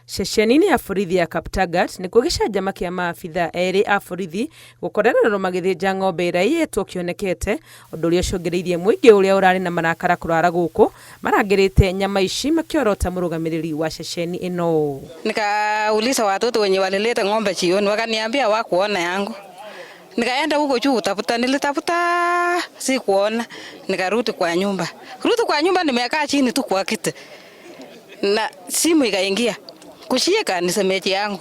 Ceceni-inĩ ya borithi ya Kaptagat nĩkuo gĩcanjama kĩa maabitha erĩ a borithi gũkorererwo magĩthĩnja ng'ombe ĩrĩa ĩiyĩtwo kĩonekete, ũndũ ũrĩa ũcũngĩrĩirie mũingĩ ũrĩa ũrarĩ na marakara kũrara gũkũ marangĩrĩte nyama ici makĩorota mũrũgamĩrĩri wa ceceni ĩno. Nikauliza watoto wenye walileta ng'ombe jioni, wakaniambia hawakuona yangu. Nikaenda huko juu kutafuta, nilitafuta sikuona, nikarudi kwa nyumba. Kurudi kwa nyumba nimekaa chini tu kwa kiti na simu ikaingia kushika, ni semeji yangu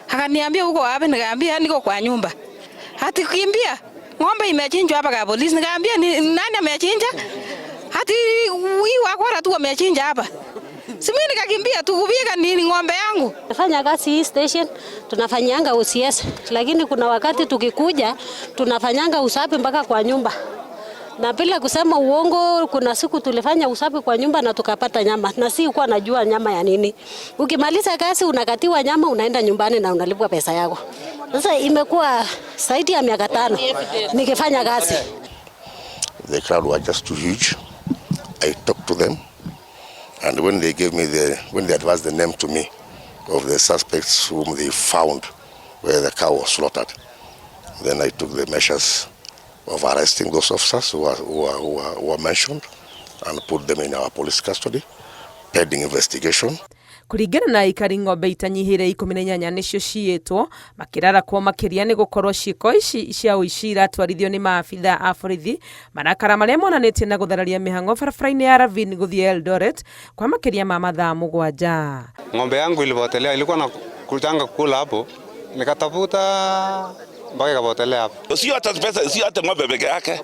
akaniambia, "Uko wapi?" Nikaambia niko kwa nyumba. Ati kimbia, ng'ombe imechinjwa hapa kwa polisi. Nikaambia, "Ni nani amechinja?" Ati huyu wakora tu wamechinja hapa. Si mimi nikakimbia tu kupiga nini ng'ombe yangu. Nafanya kazi hii station, tunafanyanga OCS, lakini kuna wakati tukikuja tunafanyanga usafi mpaka kwa nyumba, na bila kusema uongo, kuna siku tulifanya usafi kwa nyumba na tukapata nyama, na si kuwa najua nyama ya nini. Ukimaliza kazi unakatiwa nyama, unaenda nyumbani na unalipwa pesa yako. Sasa imekuwa zaidi ya miaka 5 nikifanya kazi. The crowd were just too huge. I talked to them, and when they gave me the, when they advised the name to me of the suspects whom they found where the cow was slaughtered, then I took the measures of arresting those officers who are mentioned and put them in our police custody, pending investigation. Kũringana na aikari, ng'ombe itanyihĩire 18 nĩcio ciyĩtwo, makĩrarakwo makĩria nĩ gũkorwo ciĩko ici cia ũici iratwarithio nĩ maabitha a borithi, marakara marĩa monanĩtie na gũthararia mĩhang'o barabara-inĩ ya Ravine gũthiĩ Eldoret kwa makĩria ma mathaa 7. Ng'ombe yangu ilipotelea, ilikuwa na kutanga kula hapo, nikatafuta mpaka ikapotelea hapo. Sio hata pesa, sio hata ng'ombe peke yake,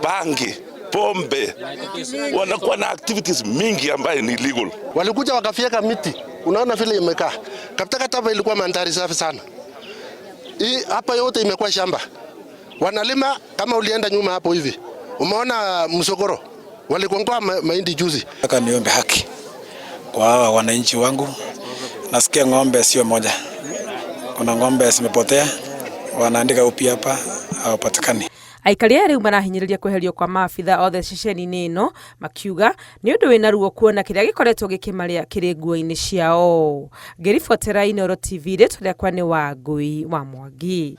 bangi, pombe, wanakuwa na activities mingi ambayo ni illegal. Walikuja wakafyeka miti, unaona vile imekaa. Kaptagat hapa ilikuwa mandhari safi sana. Hii hapa yote imekuwa shamba, wanalima. Kama ulienda nyuma hapo hivi, umeona msokoro walikongoa mahindi juzi. Nataka niombe haki kwa hawa wananchi wangu. Nasikia ng'ombe sio moja, kuna ng'ombe zimepotea, wanaandika upya hapa, hawapatikani. Aikari aya rĩu marahinyĩrĩria kweherio kwa maabitha othe ceceni-inĩ ĩno, makiuga nĩ ũndũ wĩna ruo kuona kĩrĩa gĩkoretwo gĩkĩmarĩa kĩrĩ nguo-inĩ ciao. Ngĩribotera Inooro TV, rĩtwa rĩakwa nĩ Wangui wa Mwangi.